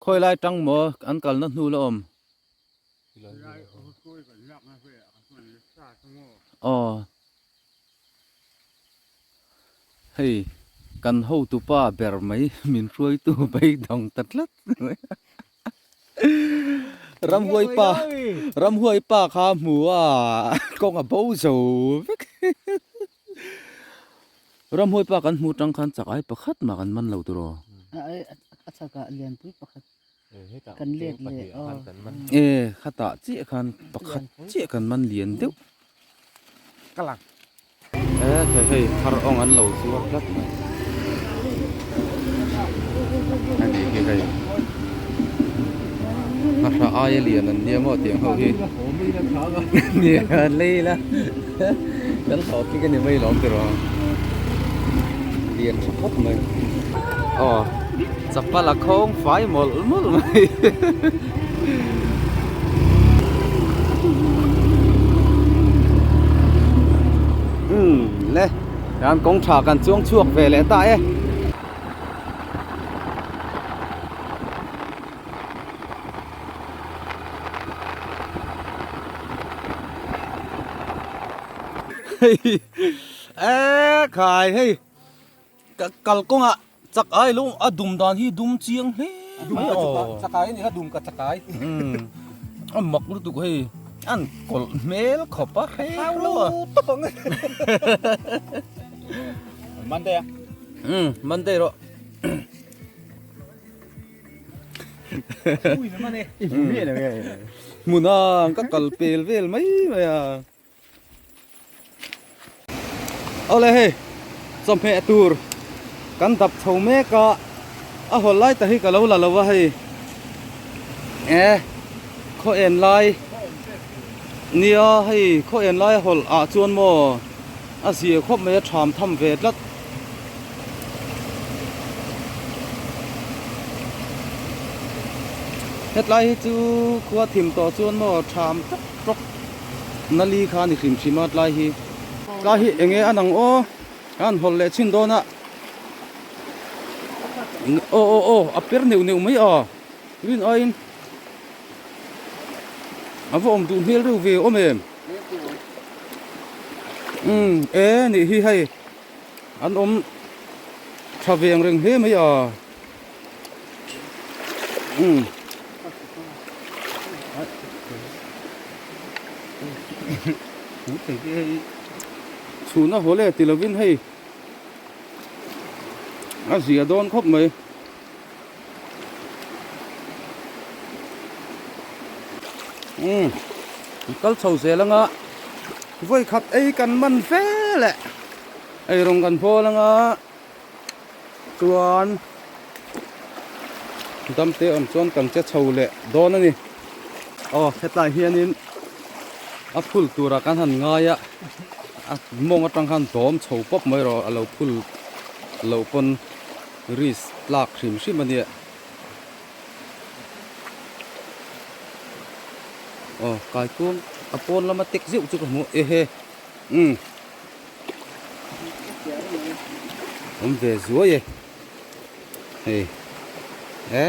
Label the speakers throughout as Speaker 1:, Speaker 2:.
Speaker 1: Khawi lai tang maw an kalna hnu la awm? Aw hei kan hotupa ber mai min hruaitu beidawng ta tlat mai ramhuai pa ramhuai pa kha hmu a kawng a bo zo vek ramhuai pa kan hmu tang khan chak ai pakhat mah kan man lo tur aw.
Speaker 2: A chakah lianpui pakhat kan let leh aw.
Speaker 1: E khatah chiah khan pakhat chiah kan man lian deuh. E thei hei thar awng an lo zuar tlat mai. A nih hi hei. A hra aia lian an nia maw tiang ho hi. Nia lei la. Kan hlawh tling a ni mai lawm tiraw. Lian tha khawp mai. Aw chapal a khawng fai mawlh mawlh mai. Umm le hian kawng tha kan chuang chhuak ve leh ta e. Hei e khai hei ka kalkawngah chak ai lo a dum dan hi dum chiang hle mai aw
Speaker 3: chakai a ni kha dum ka chakai
Speaker 1: a mak lutuk hei an kawlh hmel khawp a hrep lo a
Speaker 3: tawp ang Monday a
Speaker 1: Monday rawh. Hmuna ka kal pel vel mai mai a. Awle hei chawhmeh tur kan dap chho mek a, a hawl lai tak hi ka lo la lo a hei e khaw en lai nia hei khaw en lai a hawl ah chuan maw a zia khawp mai a tham tham ve tlat. Hetlai hi chu khua thim tawh chuan maw tham tawk tawk nali kha a ni hrim hrim a tlai hi tlai hi eng nge a nang aw a han hawl leh chhin dawn a aw aw aw a per neuh neuh mai a rin aiin a va awm duh hmel reuh ve awm em umm e nih hi hei. An awm tha ve ang reng hle mai a. Umm. Chhun a haw le ti lovin hei a zia dawn khawp mai. Umm kal chho zel anga vawi khat ei kan man fe leh eirawng kan hawl anga chuan dam te awm chuan kan che chho leh dawn a ni aw hetlai hianin a phul tura kan han ngai a a mawng atang khan dawm chho pawp mai rawh a lo phul loh pawn. Risk tlak hrim hrim a nia. Aw kaikuang a pawn lama tek zeuh chu ka hmu ehe umm awm ve zuai e hei e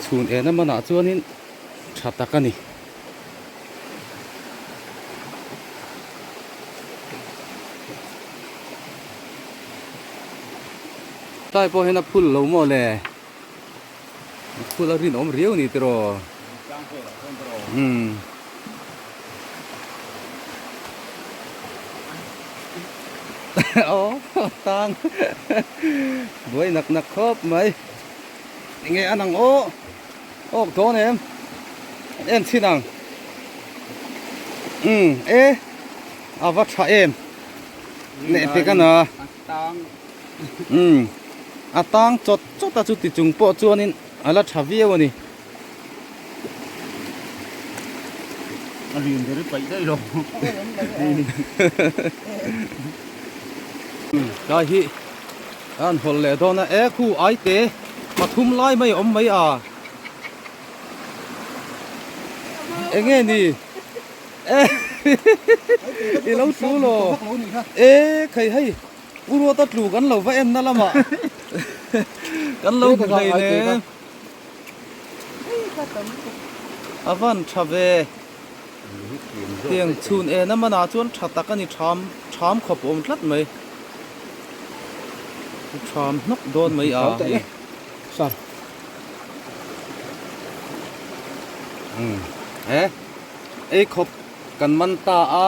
Speaker 1: chhun en a manah chuanin tha tak a ni. Tlai pawh hian a phul lo maw le? A phul a rinawm riau ni tiraw? Umm. Aw tang buai nak nak khawp mai. Enge an ang aw? Awk dawn em? An en chhin ang. Umm e a va tha em. Leh pek a na. Umm a tang chawt chawt a chuti chung pawh chuanin a la tha viau a ni.
Speaker 3: A rin ber i paih daih lo.
Speaker 1: Tlai hi a han hawl leh dawn a, e khu aite pathum lai mai a awm mai a. Enge ni? I lo tlu lo. E khai hei u ruata tlu kan lo va en na lamah kan lo hmu hlei ne. A van tha ve. Tiang chhun en a manah chuan tha tak a ni tham tham khawp awm tlat mai. Tham hnawk dawn mai a hei. Umm he ei khawp kan man ta a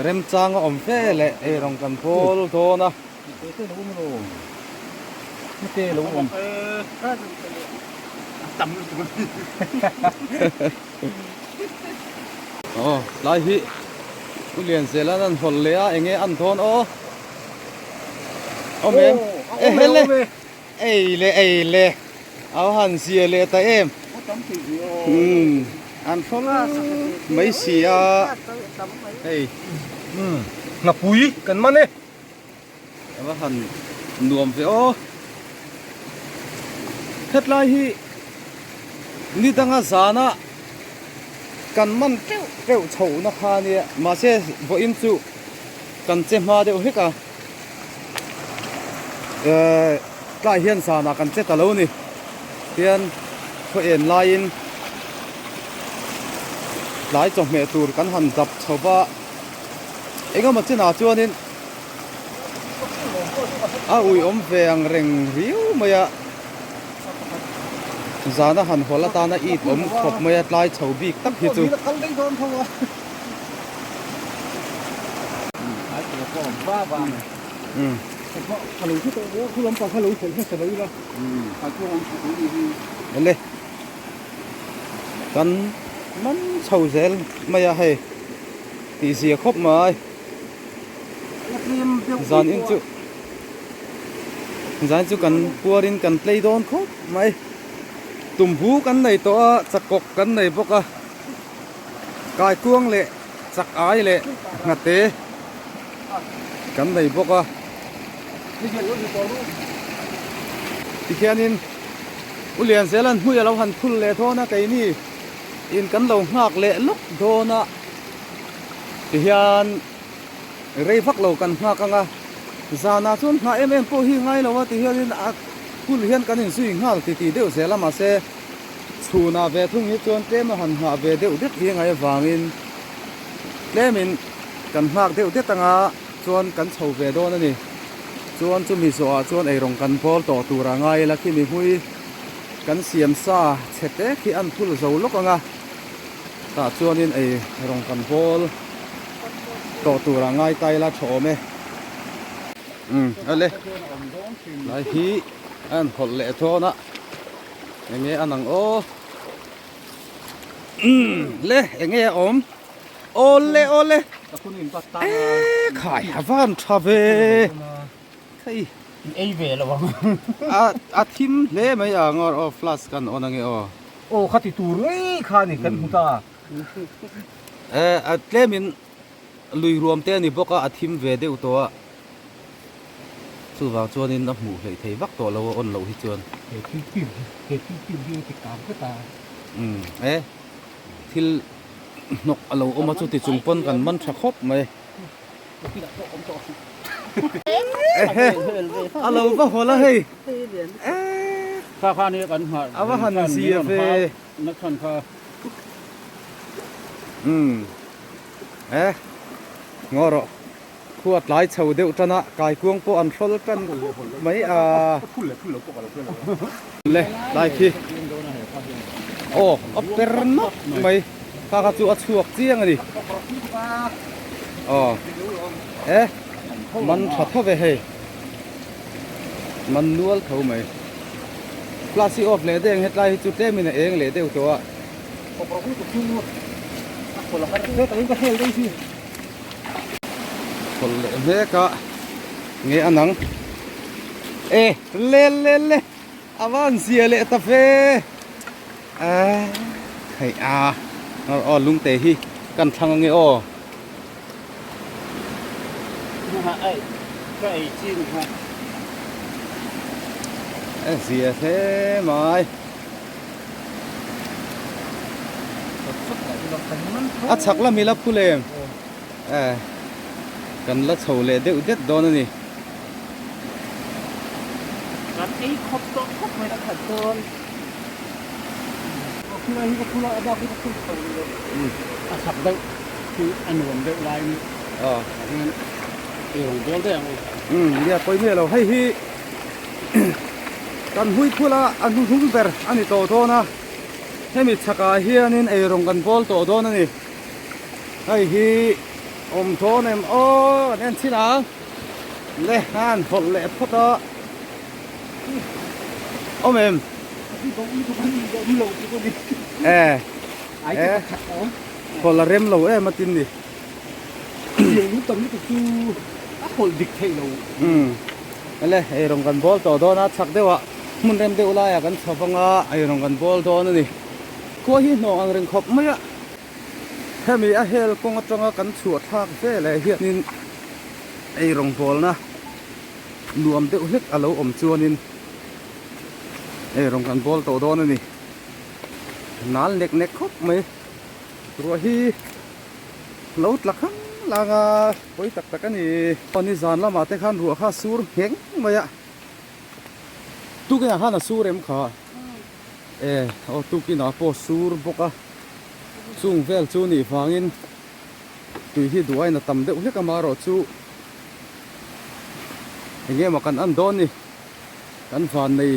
Speaker 1: remchang a awm fe leh ei rawng kan bawl dawn a. Aw tlai hi U Lianzela an hawlh leh a enge an dawn aw awm em ehe le ei le ei le a va han zia leh ta em umm an hrawl mai si a hei
Speaker 3: Hnapui kan man e.
Speaker 1: A va han nuam ve aw. Hetlai hi ni danga zana kan man teuh teuh chhohna kha a nia mahse vawiin chu kan che hma deuh hlek a ehh tlai hian zanah kan che ta lo a ni tihian khaw en laiin tlai chawhmeh tur kan han dap chho va engemaw chinah chuanin. A ui awm ve ang reng riau mai a, zana han hawl atana it awm khawp mai a tlai chho bik tak hi chu. Ele kan man chho zel mai a hei tihzia khawp mai. Zan in chu zan chu kan puar in kan play dawn khawp mai tumbu kan nei tawh a chakawk kan nei bawk a kaikuang leh chak ai leh nghate kan nei bawk a tikhianin U Lianzela'n hmui a lo han phul leh dawn a keini in kan lo nghak leh lawk dawn a. Tihian rei vak lo kan nghak ang a, zanah chuan nghah em em pawh hi ngai lo a tihianin a phul hian kan inzui nghal ti tih deuh zel a mahse chhunah ve thung hi chuan tlem a han nghah ve deuh det hi ngai avangin tlemin kan nghak deuh det anga chuan kan chho ve dawn a ni. Chuan chumi zawhah chuan eirawng kan bawl tawh tur a ngai ila khimi hmui kan siam sa chhe tek hi an phul zo lawk ang a. Tah chuanin ei rawng kan bawl tawh turah ngai ta ila tha awm e. Umm ale lai hi a han hawlh leh dawn a enge a nang aw umm le enge a awm awle awle e khai a van tha ve hei
Speaker 3: ei ve lo ang
Speaker 1: a a thim hle mai a ngawr aw flash kan on ange aw.
Speaker 3: Aw kha ti tur ngei kha ni kan hmu ta.
Speaker 1: Eh a tlemin lui ruam te a ni bawk a, a thim ve deuh tawh a, chuvang chuanin a hmuh hleih thei vak tawh lo a on loh hi chuan.
Speaker 3: He thil pir hi, he thil pir hi a ti kang vek a.
Speaker 1: Umm eh thil hnawk a lo awm a chuti chung pawn kan man tha khawp mai. Ehe a lo va hawl a hei.
Speaker 3: Kha kha nia kan nghah
Speaker 1: A va han zia ve.
Speaker 3: Na chhan kha.
Speaker 1: Umm eh ngaw rawh khua tlai chho deuh tan a kaikuang pawh an hrawl tan mai a. Le tlai khi aw a per nawk mai kha kha chu a chhuak chiang a ni aw eh man tha tho ve hei. Man nual tho mai. Class hi off leh deuh ang hetlai hi chu tlem in a eng leh deuh tawh a. Chhawlh leh hmek a nge a nang. E le le le a van zia leh ta ve. A hei a aw lungte hi kan thlang ange aw. A zia hle mai. A chhak lam hi la phul em? Eh, kan la chho leh deuh det dawn a ni.
Speaker 2: Kan ei khawp tawh khawp mai a khat dawn.
Speaker 3: Khulai hi ka phul a, a bak hi ka phul chho rih lo. A chak deuh khi a nuam deuh laiin tah hian eirawng bawl daih ang u.
Speaker 1: Umm nia pawi miah lo, hei hi kan hui phul a, a hnuhnung ber a ni tawh dawn a, hemi chhakah hianin eirawng kan bawl tawh dawn a ni. Hei hi awm dawn em aw kan en chin ang le han hawlh leh phawt a. Awm em? E e Hawlh a rem lo em a tin ni. Umm ele eirawng kan bawl tawh dawn a chhak deuh ah hmun rem deuh lai ah kan chho vang a eirawng kan bawl dawn a ni. Khua hi hnawh ang reng khawp mai a hemi a hel kawng atanga kan chhuah thlak veleh hianin eirawng bawlna nuam deuh hlek a lo awm chuanin hei rawn kan bawl tawh dawn a ni nal nek nek khawp mai ruah hi lo tla khang lang a pawi tak tak a ni aw ni zan lamah te khan ruah kha a sur ngheng mai a tukinah khan a sur em kha e aw tukinah pawh a sur bawk a chung vel chu nih vangin tui hi duh aiin a tam deuh hlek amaherawhchu. Enge maw kan an dawn ni? Kan van nei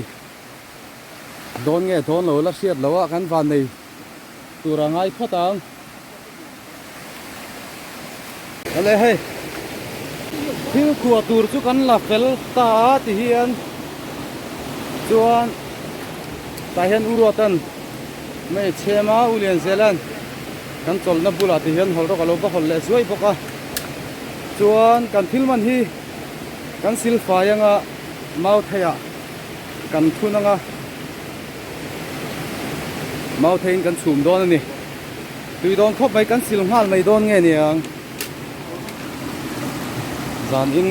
Speaker 1: dawn nge dawn lo la hriat loh a, kan van nei tur a ngai phawt ang. Awle hei, thil khuah tur chu kan la fel ta a ti hian chuan tah hian U Ruatan hmeichhe chhem a, U Lianzela'n kan chawlhna bulah ti hian hawlh rawk a lo va hawlh leh zuai bawk a. Chuan kan thil man hi kan sil fai anga mau theiah kan thun anga mau theiin kan chhum dawn a ni. Tui dawn khawp mai kan sil nghal mai dawn nge niang. Zan in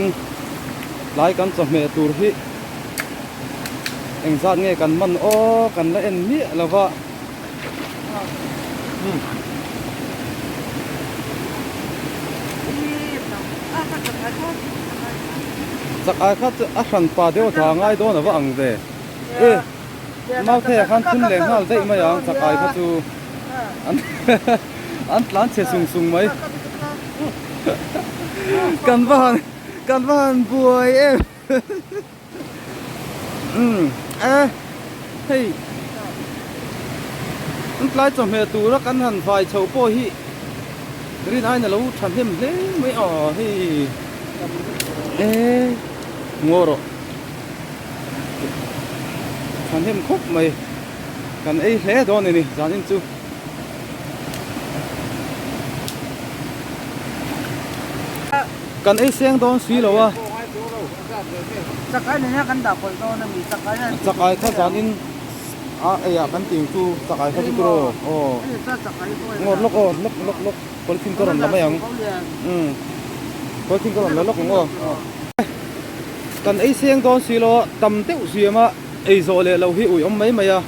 Speaker 1: tlai kan chawhmeh tur hi engzat nge kan man aw kan la en miah lo va. Chak ai kha chu a hran pa deuh a tha ngai dawn a va ang ve. E Mauthei ah khan thun leh nghal daih mai ang chak ai kha chu an an tlan chhe sung sung mai. Kan va han kan va han buai em. Umm e hei an tlai chawhmeh tura kan han vai chho pawh hi rin aiin a lo thahnem hle mai a hei e ngaw rawh thahnem khawp mai kan ei hle dawn a ni zanin chu. Kan ei seng dawn si lo a.
Speaker 2: Chakai nen hian kan dah pawlh dawn a mi chakai hian
Speaker 1: Chakai kha zanin a eiah kan tih chu chakai kha chu tiraw aw ngawt lawk aw lawk lawk lawk polythene ka rawn la mai ang umm polythene ka rawn la lawk ang aw kan ei seng dawn si lo a tam deuh ziam a ei zawh leh loh hi ui awm mai mai a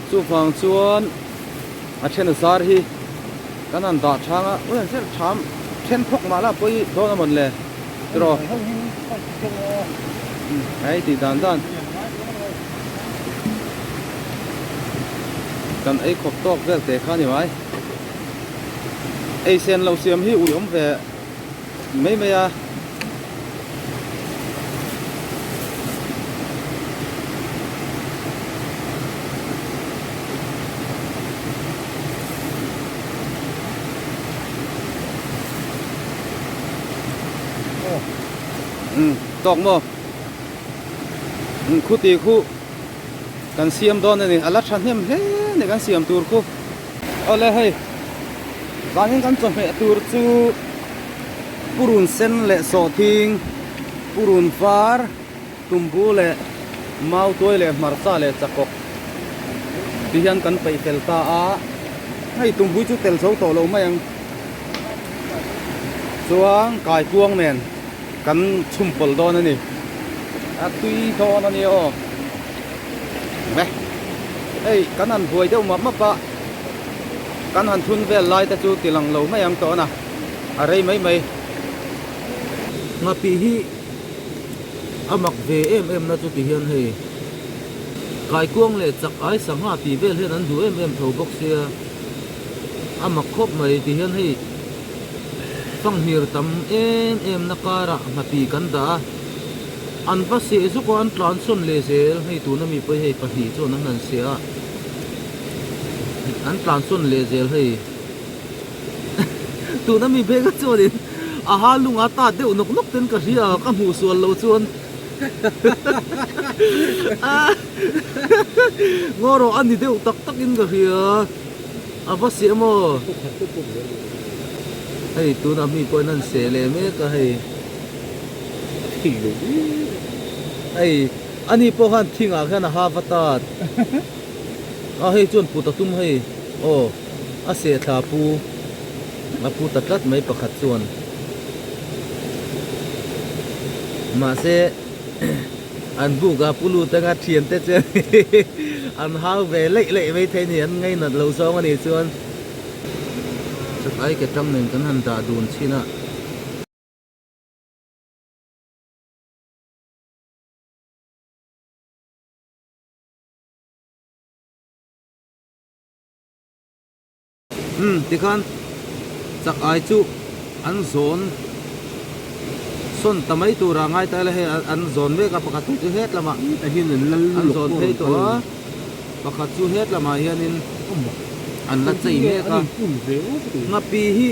Speaker 1: chuvang chuan a then a zar hi kan han dah chang a ui an zel tham then phawk mah la pawi dawn a mawn le tiraw hei tih dan dan kan ei khawp tawk vel te kha ni mai ei sen lo siam hi ui awm ve mai mai a. Umm tawk maw umm khu tih khu kan siam dawn a ni a la thahnem hle a ni kan siam tur khu awle hei vanin kan chawhmeh tur chu purun sen leh sawhthing purun var Tumbu leh mautuai leh hmarcha leh chakawk ti hian kan peih fel ta a, hei tumbui chu tel zo tawh lo mai ang. Chuan kaikuang nen kan chhum pawlh dawn a ni, a tui dawn a ni aw. Ve hei kan han buai deuh map map a, kan han thun vel lai te chu ti lang lo mai ang tawh a na, a rei mai mai. Nghapih hi. A mak ve em em na chu ti hian hei Kaikuang leh chak ai sangha tih vel hian an duh em em tho bawk sia, a mak khawp mai ti hian hei fanghmir tam em em na karah nghapih kan dah a, an va seh zuk a an tlan sawn leh zel, hei tuna mi pawh hi hei pahnih chuan an han seh a, an tlan sawn leh zel hei tuna mi bag a chuanin a ha lung a tat deuh nawk nawk ten ka hria ka hmuh sual loh chuan. Ngaw rawh a ni deuh tak tak in ka hria a va seh maw hei tunah mi pawhin an seh leh mek a hei hei ani pawh khan thingah khan a ha va tat a hei chuan put a tum hei aw a seh thla pu a pu ta tlat mai pakhat chuan. Mahse an buk a pu lut anga thiante chuan an hau ve leih leih mai thei a ni an ngainat lo zawng a nih chuan chakai ke tang nen kan han dah dun chhin a. Umm tikhan chak ai chu an zawn sawn ta mai tura ngai ta ila hei an zawn mek a pakhat chu het lamah an zawn phei tawh a pakhat chu het lamah hianin an la chei mek a nghapi hi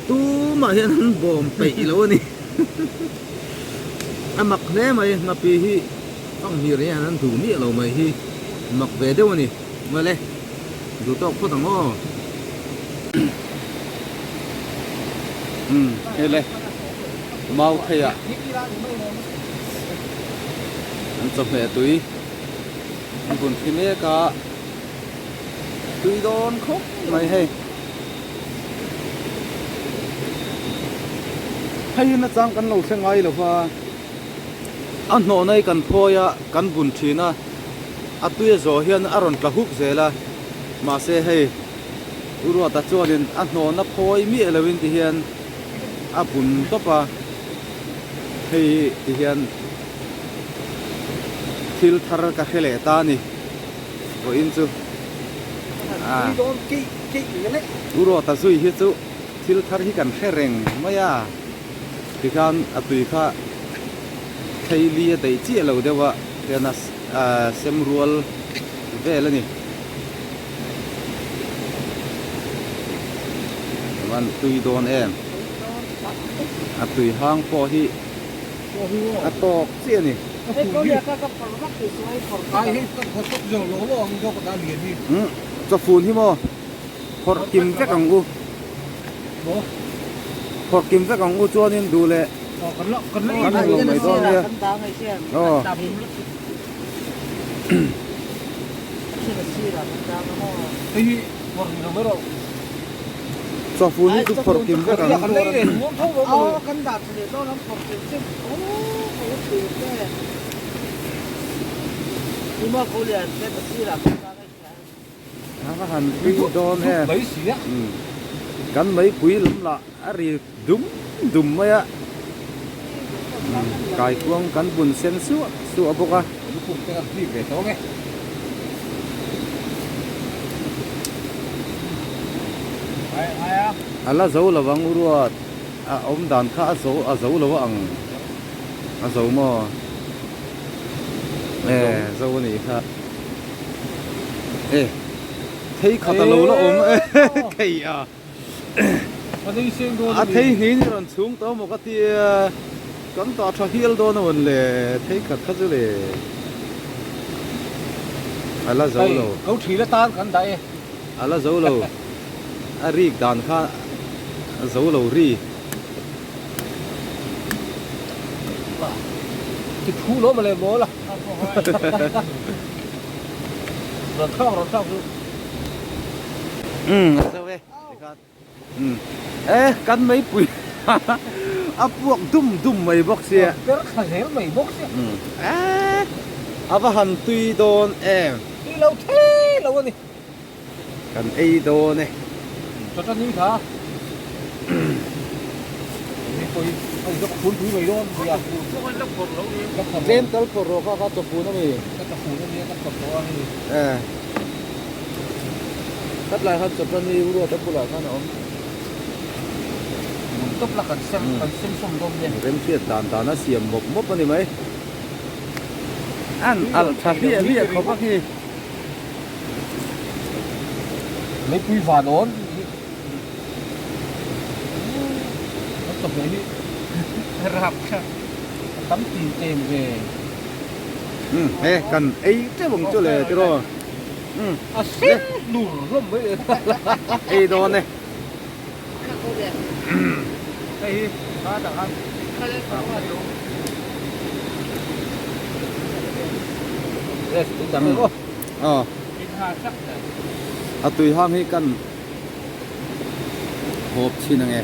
Speaker 1: tumah hian an bawm peih lo a ni a mak hle mai nghapi hi fanghmir hian an duh miah lo mai hi mak ve deuh a ni. Mawle, duh tawk phawt ang aw. Umm, hei le, mau theiah an chawhmeh tui an bun thli mek a, tui dawn khawp mai hei. Hei hi nachang kan lo hre ngai lo va, a hnawhna hi kan phawi a, kan bun thin a. A tui a zawh hian a rawn tla hup zel a, mahse hei U Ruata chuanin a hnawhna phawi miah loin ti hian a bun tawp a, hei hi ti hian thil thar ka hre leh ta a ni vawiin chu U Ruata zui hi chu thil thar hi kan hre reng mai a, tikhan a tui kha thlei li a daih chiah lo deuh a. Hian a sem rual vel a ni. Chuan tui dawn em? A tui hang pawh hi a tawk chiah a ni. Chawfun hi maw phawrh kim vek ang u. Phawrh kim vek ang u chuanin duh leh. Kan ang lo mai dawn nia. Aw. Chawfun hi chu phawrh kim vek ang. A va han tui dawn em. Kan meipui lam lah a ri dum dum mai a kaikuang kan bun sen suah suah bawk a. A la zo lo ang ruat a awm dan kha a zo a zo lo ang a zo maw e zo a nih kha e thei khat a lo la awm e thei a. A thei hnin hi rawn chhung tawh maw ka tia kan tah tha hial dawn a mawn le thei khat kha chu le a la zo lo
Speaker 3: ko thi la tan kan dah e
Speaker 1: a la zo lo a rik dan kha a zo lo ri
Speaker 3: ti phu lo maw le maw la rawn thlak rawn thlak chu
Speaker 1: Umm a zo e tikhan umm e kan meipui a puak dum dum mai bawk sia
Speaker 3: per thla zel mai bawk sia
Speaker 1: umm e a va han tui dawn em
Speaker 3: tui lo thei lo a ni
Speaker 1: kan ei dawn e
Speaker 3: tata ni kha
Speaker 1: tlem tal phawrh rawh kha kha chawfun a ni.
Speaker 3: tawp tawh a hei.
Speaker 1: Eh. Khatlai khan chawpna ni Ruata bulah khan a awm.
Speaker 3: Nuam tawp la kan sem kan sem sawm dawn nia.
Speaker 1: Remhriat dan dan a siam mawp mawp a ni mai. An alh tha hliah hliah khawp a khi.
Speaker 3: Meipui van awn hi kan chawhmeh hi rap kha a tam tin tlem ve.
Speaker 1: Umm he kan ei teuh ang chu le tiraw umm
Speaker 3: a sen hlur hlawm mai le
Speaker 1: ei dawn e.
Speaker 3: Hei hi kha tah khan
Speaker 1: Aw a tui hang hi kan hawp chhin ange.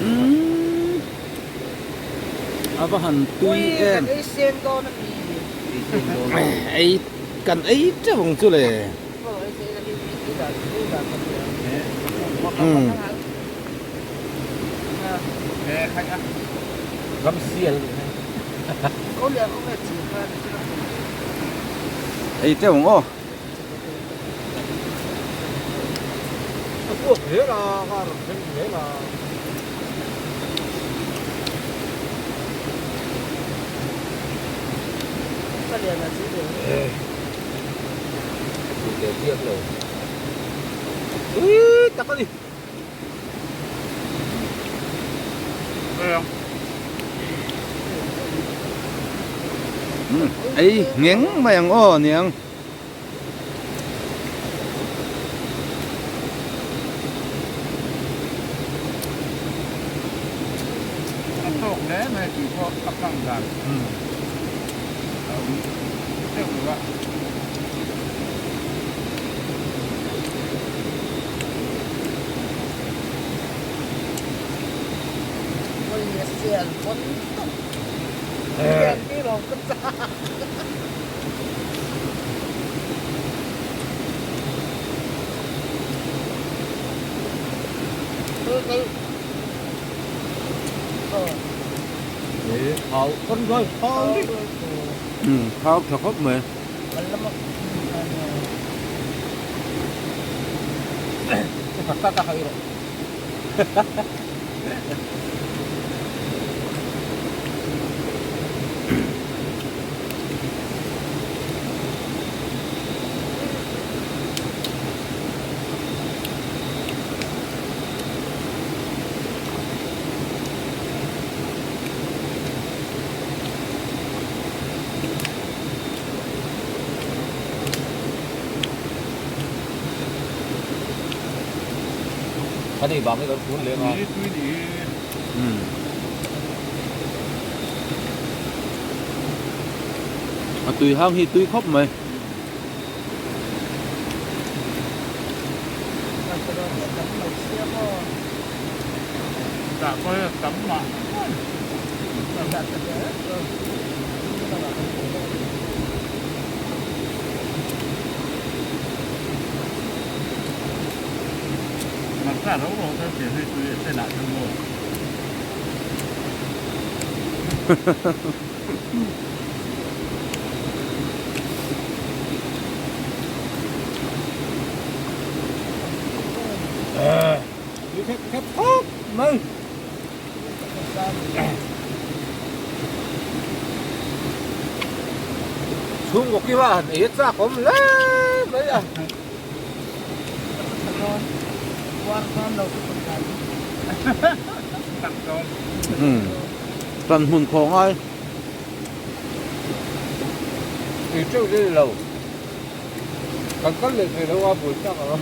Speaker 1: Umm a va han tui em ei kan ei teuh ang chu le. Umm. Ei teuh ang aw. Ei ngheng mai ang aw niang. Thau tha khawp mai. A tui hang hi tui khawp mai.
Speaker 3: Chhungkaw kima han ei a chak awm hle mai a.
Speaker 1: Tan hmun khawh ngai.
Speaker 3: Ei teuh leh lo. Kan kal leh thei lo a buai tak ang a.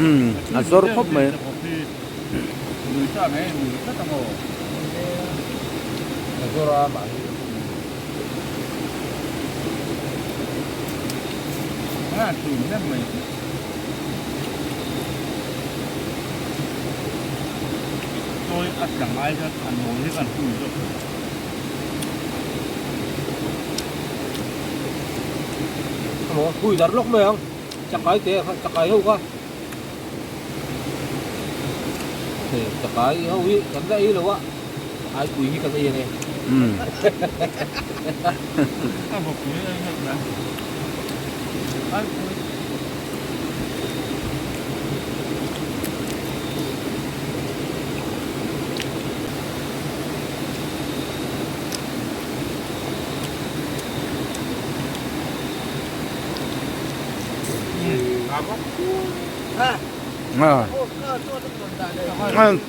Speaker 1: Umm a zawr khawp mai.
Speaker 3: Hui dar lawk mai ang chakai te chakai ho kha hei chakai ho hi kan la ei lo a aipui hi kan ei a ni.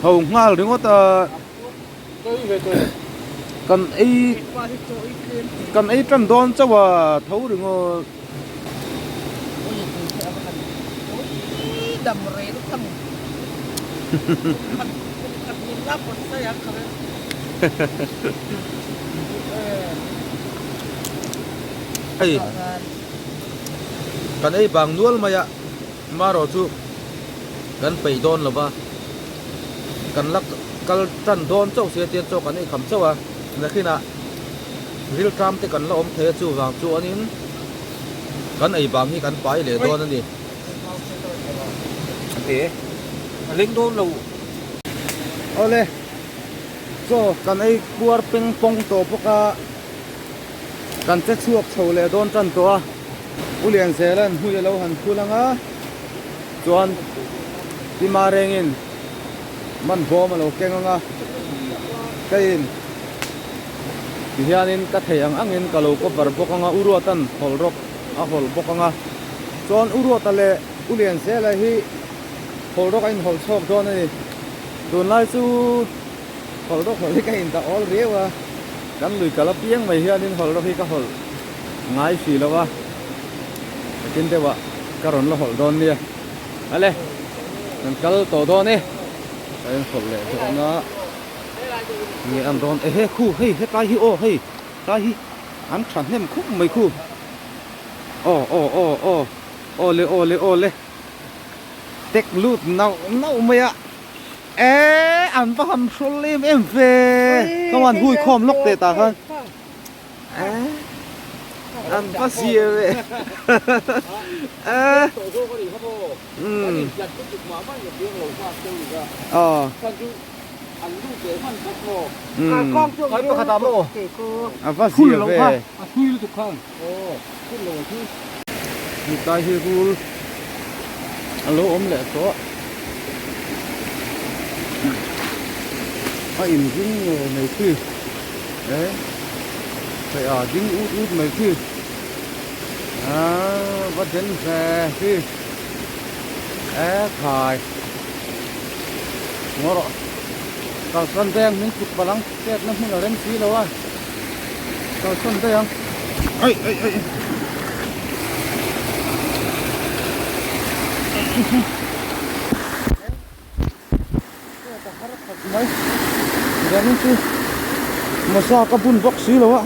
Speaker 1: Tho nghal ringawt a kan ei kan ei tan dawn chauh a tho ringawt. Hei kan ei bang nual mai a marawh chu kan peih dawn lo va kan la kal tan dawn chauh sia tiang chaw kan ei kham chauh a nakinah rilṭam te kan la awm thei a chuvang chuanin kan ei bang hi kan pai leh dawn a ni. Awle chaw kan ei puar peng pawng tawh bawk a. Kan che chhuak chho leh dawn tan tawh a, U Lianzela'n hmui a lo han phul ang a, chuan Tima rengin man bawm a lo keng ang a, keiin tihianin ka thei ang angin ka lo cover bawk ang a, U Ruata'n hawlh rawk a hawlh bawk ang a, chuan U Ruata leh U Lianzela hi hawlh rawk a inhawlh chhawk dawn a ni, tunlai chu hawlh rawk hawlh hi ka indah awl riau a. Kan lui kal apiang mai hianin hawlh rawh hi ka hawlh ngai hrih lo a, nakin deuhah ka rawn la hawlh dawn nia. Ale, kan kal tawh dawn e, ka en hawlh leh dawn a, nge an dawn ehe khu hei hetlai hi aw hei tlai hi an tha hnem khup mai khu aw aw aw aw aw le aw le aw le tek lut nauh nauh mai a. Eee an va han hrawl em em ve ka van hui khawm lawk teh tah khan eee an va zia ve eee umm aw umm a va zia ve Mitlai hi rul a lo awm leh tawh a in ding ngei mai khi e hei a ding ut ut mai khi aaa va den ve khi e khai ngaw rawh kalsan veng min tluk palh ang chetna hmun a rem si lo a. Kalsan daih ang. Ai ai ai. Mai. Zanin chu mawza ka bun bawk si lo a.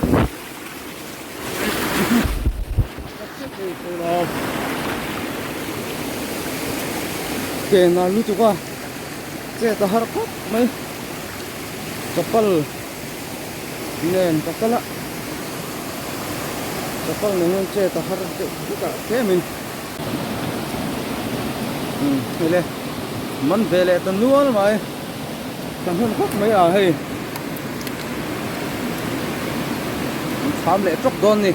Speaker 1: Ke nal lutuk a. Chet a har khawp mai. Chapal nen ka kal a chapal nen hian chet a har deuh bik ah tlemin umm hei le man ve leh ta nual mai ka hmun khawp mai a hei an cham leh tawk dawn ni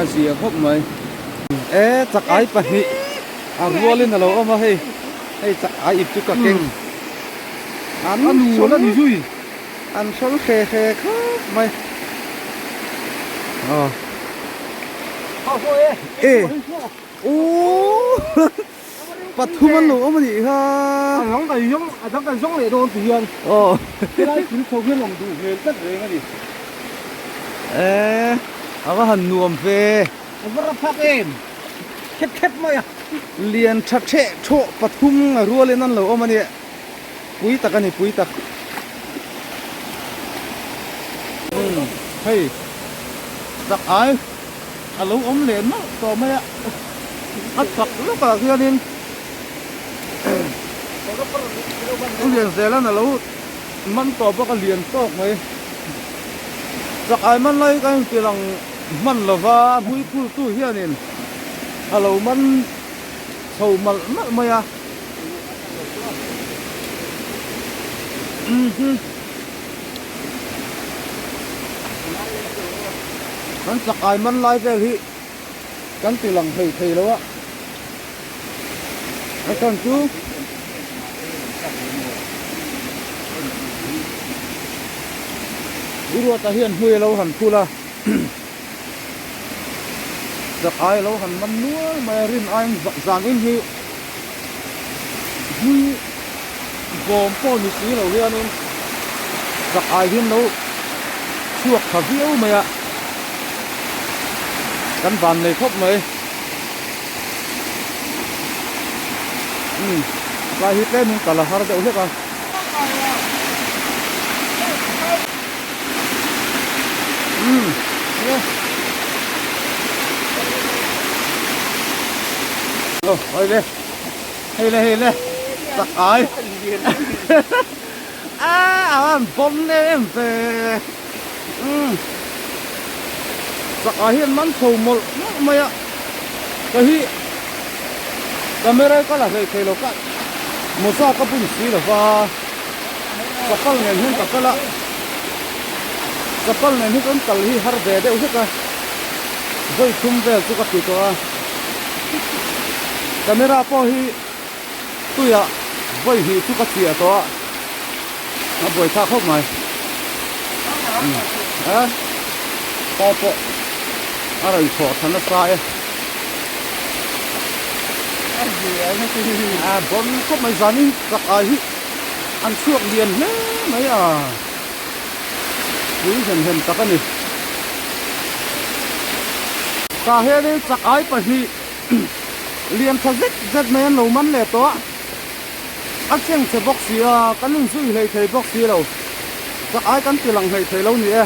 Speaker 1: a zia khawp mai e chakai pahnih a rualin a lo awm a hei hei chakai ip chu ka keng. An
Speaker 3: A nual a ni zui.
Speaker 1: An hrawl hre hre khawp mai. Aw. E. Ooh. Pathum an lo awm a nih kha.
Speaker 3: A dang kan zawng a dang kan zawng leh dawn ti hian.
Speaker 1: Aw.
Speaker 3: Helai thil chho hian awm duh hmel tlat reng a ni.
Speaker 1: E. A va han nuam ve.
Speaker 3: A va raphak em. Khep khep mai a.
Speaker 1: Lian tha theh thawh pathum a rualin an lo awm a nia. Pui tak a ni pui tak. Umm hei chak ai. a lo awm leh nawlh tawh mai a, a chhak lawkah khianin u Lianzela'n a lo man tawh bawk a lian tawk mai. Chak ai man lai ka inti lang hman lova hmui phultu hianin a lo man chho malh malh mai a. Kan chak ai man lai vel hi kan ti lang hlei thei lo a, a chhan chu Ruata hian hmui a lo han phul a, chak ai a lo han man nual mai a, rin aiin zan in hi hmui bawm pawh ni si lo hianin chak ai hian lo chhuak tha viau mai a, kan van nei khawp mai. Umm tlai hi tlemin kal a har deuh hlek a. Umm enge aw hei le hei le hei le chak ai a a an bawm le em ve umm chak ai hian man chho mawlh mawlh mai a ka hi camera ka la hlei thei lo ka mawza ka bun si lo va chapal nen hian ka kal a chapal nen hi chuan kal hi har ve deuh hlek a vawi thum vel chu ka ti tawh a camera pawh hi tuiah vawi hnih chu ka chiah tawh a a buai thlak khawp mai a pawh pawh a rawn chhuah tha nasa e a bawn khawp mai zanin chak ai hi an chhuak lian hle mai a pui hem hem tak a ni tah hianin chak ai pahnih lian tha zet zet mai an lo man leh tawh a a cheng chhe bawk si a kan inzui hlei thei bawk si lo chak ai kan ti lang hlei thei lo ni e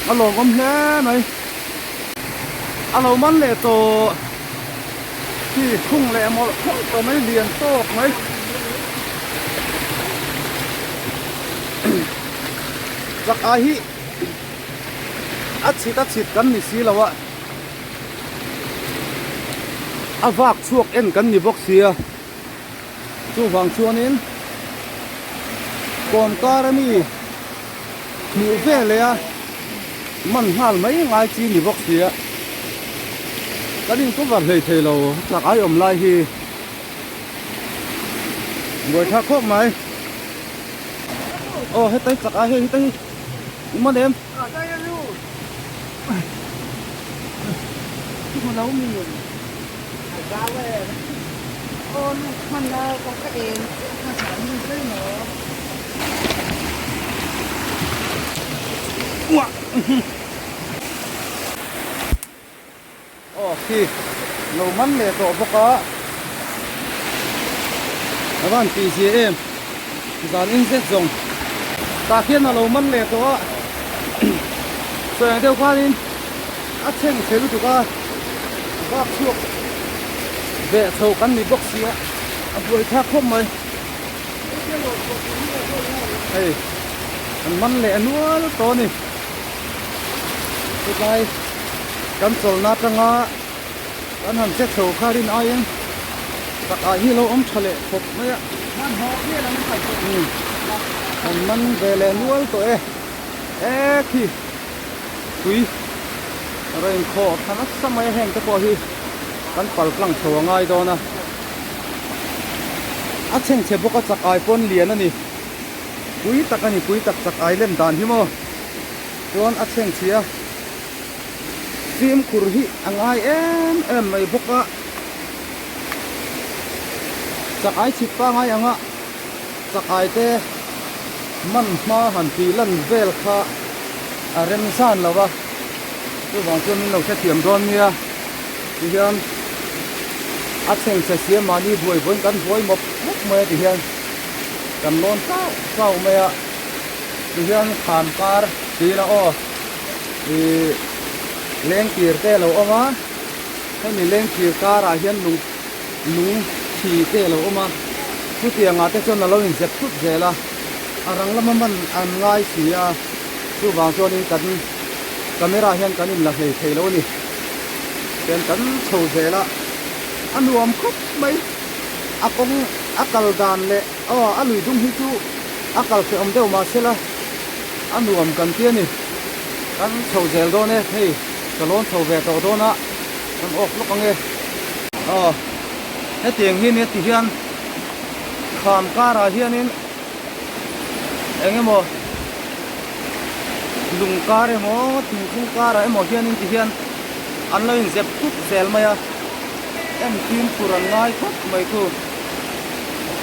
Speaker 1: a lawmawm hle mai a lo man leh tawh khi khung leh mawlh khawp tawh mai lian tawk mai chak ai hi a chhit a chhit kan ni si lo a a vak chhuak en kan ni bawk sia chuvang chuanin kawm kar ami hmuh ve leh a man nghal mai ngai chi ni bawk sia kan in cover hlei thei lo chak ai awm lai hi buai thlak khawp mai aw hetai chak ai hei hetai hi um a nem. Aw khi lo man leh tawh bawk a a van tih zia em zan in zet zawng tah khian a lo man leh tawh a sawi ang deuh khanin a chheng chhe lutuk a vak chhuak ve chho kan ni bawk si a a buai thlak khawp mai hei an man leh nual tawh a ni chutlai kan chawlhna atanga kan han che chho kha rin aiin takah hi a lo awm tha leh khawp mai a an man ve leh nual tawh e e khi tui rawn khawh tha nasa mai a heng te pawh hi kan pal tlang chho a ngai dawn a a chhengchhe bawk a chak ai pawn lian a ni pui tak a ni pui tak chak ai lem dan hi maw chuan a chhengchhia fimkhur hi a ngai em em mai bawk a chak ai chhit pangai ang a chak ai te man hma han tih lan vel kha a rem zan lo a chuvang chuan min lo hrethiam dawn nia tihian a chhengchhe siam mahni buai buaiin kan buai mawp mawp mai a tihian kan lawn chauh chauh mai a tihian khan kar tih ila aw. Ih Lengkir te a lo awm a, hemi lengkir karah hian lung lung thi te a lo awm a, chutiang ah te chuan a lo inzep thut zel a, a rang lama man an ngai si a, chuvang chuanin kan camera hian kan inla hlei thei lo a ni. Tian kan chho zel a, a nuam khawp mai, a kawng a kal dan leh aw a lui dung hi chu a kal hrehawm deuh mahsela a nuam kan ti a ni. Kan chho zel dawn e, hei ka lawn chho ve tawh dawn a, kan awk lawk ang e. Aw, hetiang hi nia ti hian kham karah hianin eng emaw lung kar emaw thingkung karah emaw hianin ti hian an lo inzep thup zel mai a, en fimkhur an ngai khawp mai thu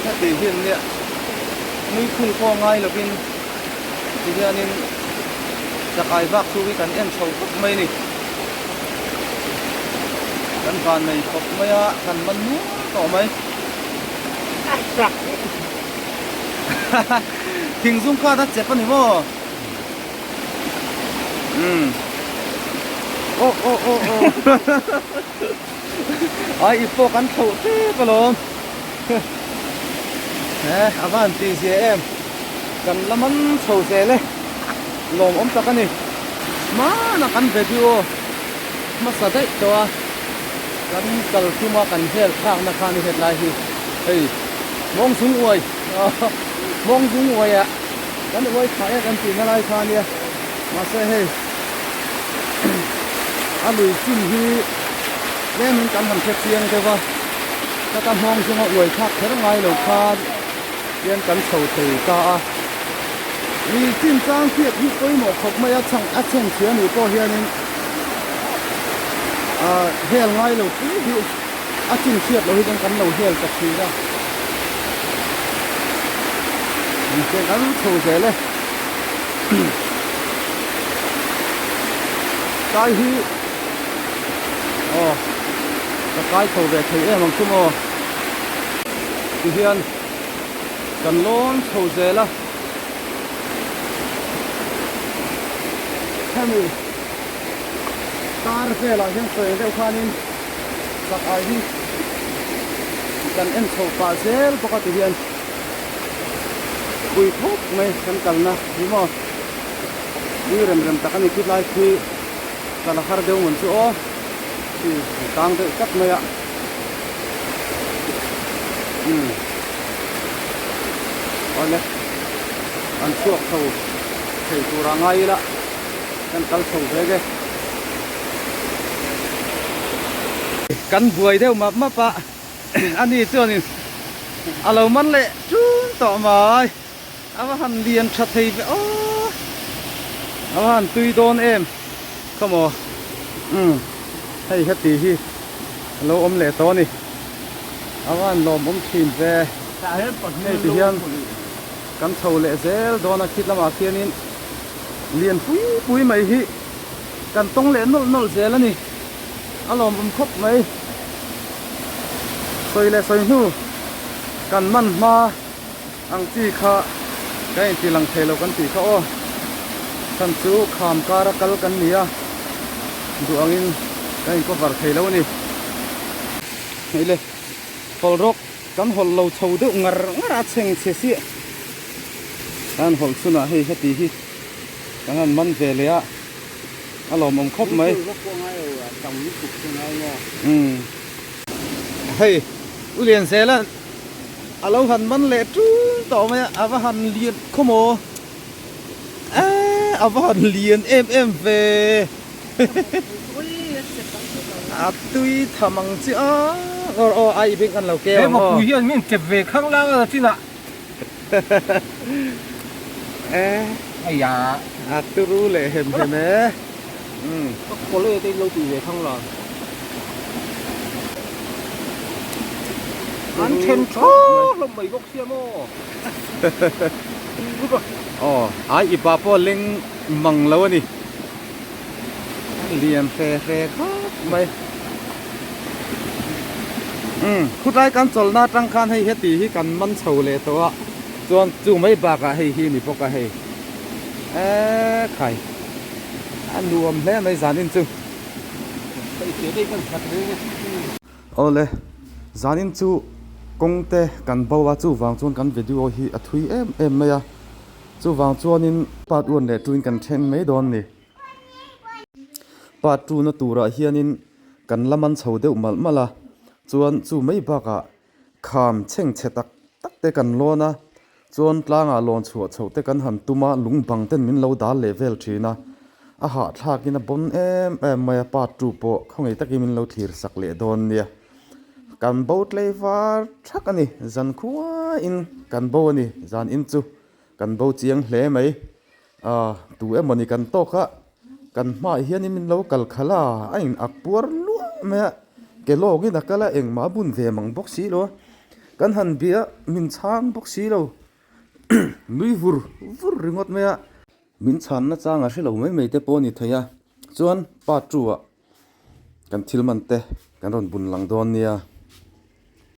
Speaker 1: heti hian nia nui khul pawh ngai lovin. Tihianin chakai vak chu hi kan en chho khawp mai a ni. Kan van nei khawp mai a, kan man nual tawh mai. Thing zum khan a chep a ni maw? Umm. Aw aw aw aw. Ai i pawh kan thlauh tep alawm. He a van tih zia em. Kan la man chho zel e, lawmawm tak a ni. Hmana kan video hmasa daih tawh a, kan kal tum a kan hel thlakna khan i hetlai hi hei mawng zung uai mawng zung uai ah kan uai thlah e kan tihna lai kha ania mahse hei a lui chin hi tlemin kan han hre chiang deuh a, heta mawng zunga uai thlak kher ngai lo khan. Hian kan chho thei ta a, mi chinchang hriat hi pawimawh khawp mai a, chhang a chheng chhia nih pawh hianin ah hel ngai lo pui hi a chin hriat loh hi chuan kan lo hel ta thin a, engtiang kan chho zel e kai hi aw ka kai chho ve thei em ang chu maw. Tihian kan lawn chho zel a, hemi kar velah hian sawi deuh khanin chak ai hi kan en chho pah zel bawk a tihian pui khawp mai kan kalna ni maw pui rem rem tak a ni khilai khi kal a har deuh ngun chu aw khi tang deuh tlat mai a. Umm awle an chhuak chho thei tur a ngai ila kan kal chho vek e. Kan buai deuh map map a ani chuanin a lo man leh tun tawh mai a va han lian tha thei ve aw a va han tui dawn em khawmaw umm hei heti hi. A lo awm leh tawh a ni. A van lawmawm thin ve. Hei ti hian kan chho leh zel dawn a khit lamah khianin lian pui pui mai hi kan tawng leh nawlh nawlh zel a ni. A lawmawm khawp mai. Sawi leh sawi hnu kan man hma ang chi kha kan inti lang thei lo kan tih kha aw. Chhan chu kham kar a kal kan ni a, duh angin kan in cover thei lo a ni. Hei le, hawlh rawk kan hawlh lo chho deuh ngar ngar a chheng chhe siah. Kan hawlh chhunah hei heti hi kan han man ve leh a, a lawmawm khawp mai. Umm hei U Lianzela. A lo han man leh tul tawh mai a, a va han lian khaw maw? Eee a va han lian em em ve A tui tham ang chi a aw aw a i beng an lo keu ang aw.
Speaker 3: He mapui hian min chep ve khang lang a chinah.
Speaker 1: Eee
Speaker 3: Aiya.
Speaker 1: A turu leh hem hem e. Umm.
Speaker 3: Ka kawle te in lo tui ve khang la. An then tha hlawm mai bawk sia maw.
Speaker 1: Aw ai i pa pawh leng mang lo a ni. Lian hre hre khawp mai. Umm khutlai kan chawlhna atang khan hei heti hi kan man chho leh tawh a chuan chu mai bakah hei hi a ni bawk a hei. Eee khai a nuam hle mai zanin chu. Awle, zanin chu kawng te kan bo a, chuvang chuan kan video hi a thui em em mai a, chuvang chuanin part one leh two in kan then mai dawn a ni. Part two na turah hianin kan la man chho deuh malh malh a, chuan chu mai bakah Kham chhengchhe tak tak te kan lawn a, chuan tlangah lawn chhuah chhoh te kan han tum a, lung bang ten min lo dal leh vel thin a, a hahthlakin a bawn em em mai a, part two pawh khawngaih takin min lo thlir sak leh dawn nia. Kan bo tlei var thak a ni, zan khuaiin kan bo a ni, zan in chu kan bo chiang hle mai. Aaa tu emawni kan tawk a, kan hmaah hianin min lo kal khalh a, a in ak puar luah mai a, ke lawngin a kal a, engmah a bun ve mang bawk si lo a, kan han bia min chhang bawk si lo, nui vur vur ringawt mai a. Min chhanna chang a hre lo mai mai te pawh a ni thei a, chuan part two ah kan thil man te kan rawn bun lang dawn nia.